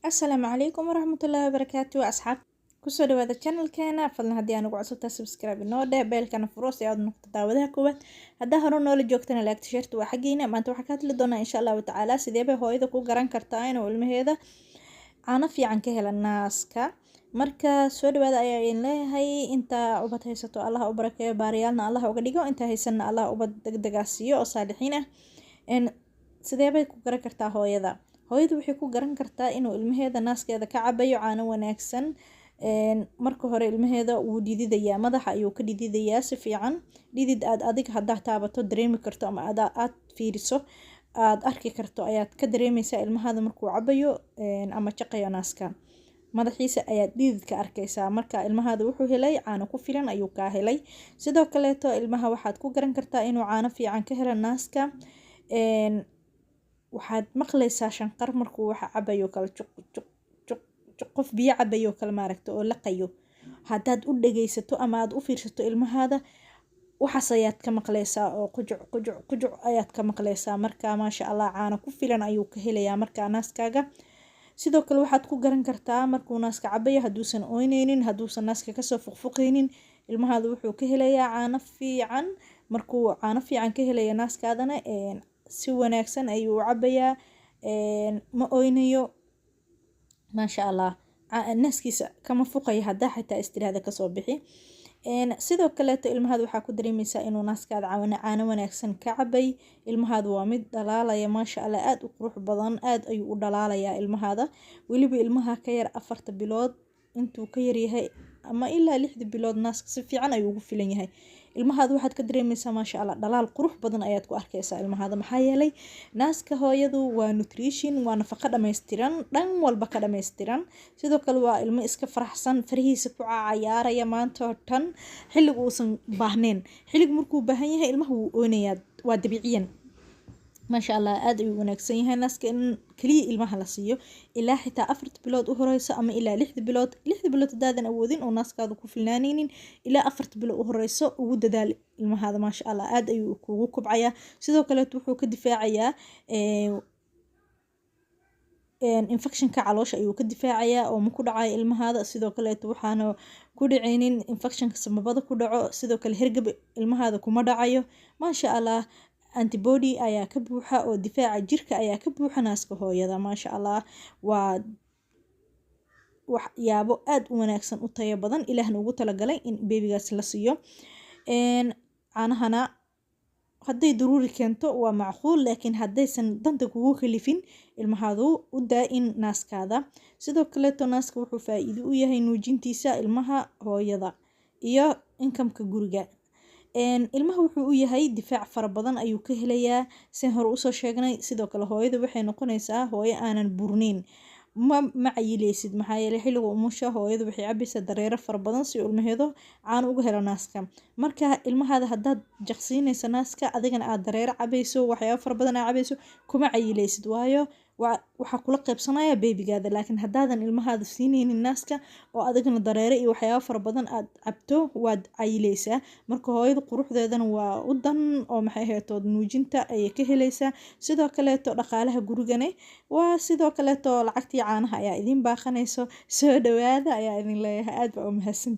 Asalaamu calaykum waraxmatullaahi wabarakaatu, asxaab. Kusoo dhawaada channelkeena. Fadlan haddii aan ugu cusubtaa, subscribe inoo dheh, bellkana furo si aad noqoto daawadaha koowaad. Haddaa hore noola joogtana, like, shareta waa xaggiina. Maanta waxaa ka hadli doonaa, insha Allahu tacaala, sidee bay hooyada ku garan kartaa inuu ilmaheeda caano fiican ka hela naaska. Marka soo dhawaada ayaa idin leeyahay. Inta ubad haysato, Allah u barakeeyo, baariyaalna Allah uga dhigo. Inta haysanna, Allah ubad degdegaa siiyo oo saalixiin ah. Sidee bay ku garan kartaa hooyada? Hooyadu waxay ku garan kartaa inuu ilmaheeda naaskeeda ka cabayo caano wanaagsan. Marka hore ilmaheeda wuu dhididayaa, madaxa ayuu ka dhididayaa si fiican. Dhidid aad adiga haddaa taabato dareemi karto ama aad fiiriso aad arki karto ayaad ka dareemeysaa ilmahaada markuu cabayo ama jaqayo naaska. Madaxiisa ayaad dhidid ka arkeysaa. Marka ilmahaada wuxuu helay caano ku filan ayuu kaa helay. Sidoo kaleeto, ilmaha waxaad ku garan kartaa inuu caano fiican ka helo naaska, waxaad maqleysaa shanqar markuu waxa cabayo kale, juq juq juq juq, qof biyo cabayo kale maaragta oo laqayo. Haddaad u dhageysato ama aad u fiirsato ilmahaada, waxaas ayaad ka maqleysaa oo qujuc qujuc qujuc ayaad ka maqleysaa. Marka maasha Allah, caano ku filan ayuu ka helayaa markaa naaskaaga. Sidoo kale waxaad ku garan kartaa markuu naaska cabayo, hadduusan ooyneynin, hadduusan naaska kasoo fuqfuqeynin, ilmahaada wuxuu ka helayaa caano fiican. Markuu caano fiican ka helaya naaskaadana, si wanaagsan ayuu u cabayaa, ma oynayo, maasha Allah, naaskiisa kama fuqayo haddaa xitaa istiraahda kasoo bixi. Sidoo kaleeto, ilmahaada waxaa ku dareemeysaa inuu naaskaada caano wanaagsan ka cabay. Ilmahaada waa mid dhalaalaya, maasha Allah, aada u qurux badan, aada ayuu u dhalaalayaa ilmahaada. Weliba ilmaha ka yar 4ta bilood, intuu ka yaryahay ama ilaa 6da bilood, naaska si fiican ayuu ugu filan yahay. Ilmahaada waxaad ka dareemeysaa, maasha Allah, dhalaal qurux badan ayaad ku arkeysaa ilmahaada. Maxaa yeelay, naaska hooyadu waa nutrition, waa nafaqo dhammaystiran, dhan walba ka dhammaystiran. Sidoo kale waa ilmo iska faraxsan, farihiisa ku cayaaraya maanta oo dhan xilliga uusan baahnayn. Xilliga markuu baahan yahay, ilmaha wuu oonayaa, waa dabiiciyan. Maasha Allah, aada ayuu wanaagsan yahay naaska in kaliya ilmaha la siiyo ilaa xitaa 4ta bilood u horeyso ama ilaa 6da bilood. 6da bilood haddaadan awoodin oo naaskaada ku filnaaneynin, ilaa 4ta bilood u horeyso ugu dadaal ilmahaada. Maasha Allah, aada ayuu kugu kobcayaa. Sidoo kaleet wuxuu ka difaacayaa infectionka caloosha ayuu ka difaacayaa oo ma ku dhacayo ilmahaada. Sidoo kaleeto waxaana ku dhaceynin infectionka samabada ku dhaco. Sidoo kale hergab ilmahaada kuma dhacayo. Maasha Allah, antibody ayaa ka buuxa oo difaaca jirka ayaa ka buuxa naaska hooyada. Maasha Allah, waa waxyaabo aada u wanaagsan, u tayo badan, Ilaahna ugu talagalay in babygaas la siiyo. Caanahana hadday daruuri keento waa macquul, laakiin haddaysan danta kugu kalifin, ilmahaadu u daa in naaskaada. Sidoo kaleeto naaska wuxuu faa-iido u yahay nuujintiisa ilmaha, hooyada iyo incomeka guriga. Ilmaha wuxuu u yahay difaac fara badan ayuu ka helayaa, sin hore usoo sheegnay. Sidoo kale hooyada waxay noqonaysaa hooyo aanan burneyn, ma cayileysid. Maxaa yeelay, xilliga umusha hooyadu waxay cabaysaa dareero fara badan si ilmaheedu caano uga helo naaska. Marka ilmahaada haddaad jaqsiinayso naaska, adigana aad dareero cabayso, waxyaabo fara badan aad cabayso, kuma cayileysid, waayo waxaa kula qaybsanaya babygaada. Laakiin haddaadan ilmahaada siineynin naaska oo adigana dareere iyo waxyaabo fara badan aad cabto, waad cayileysaa. Marka hooyada quruxdeedana waa u dan oo, maxay ahayd, nuujinta ayay ka heleysaa. Sidoo kaleeto dhaqaalaha gurigane waa sidoo kaleeto, lacagtii caanaha ayaa idiin baaqanayso. Soo dhawaada ayaa idin leeyahay, aad baa u mahadsan.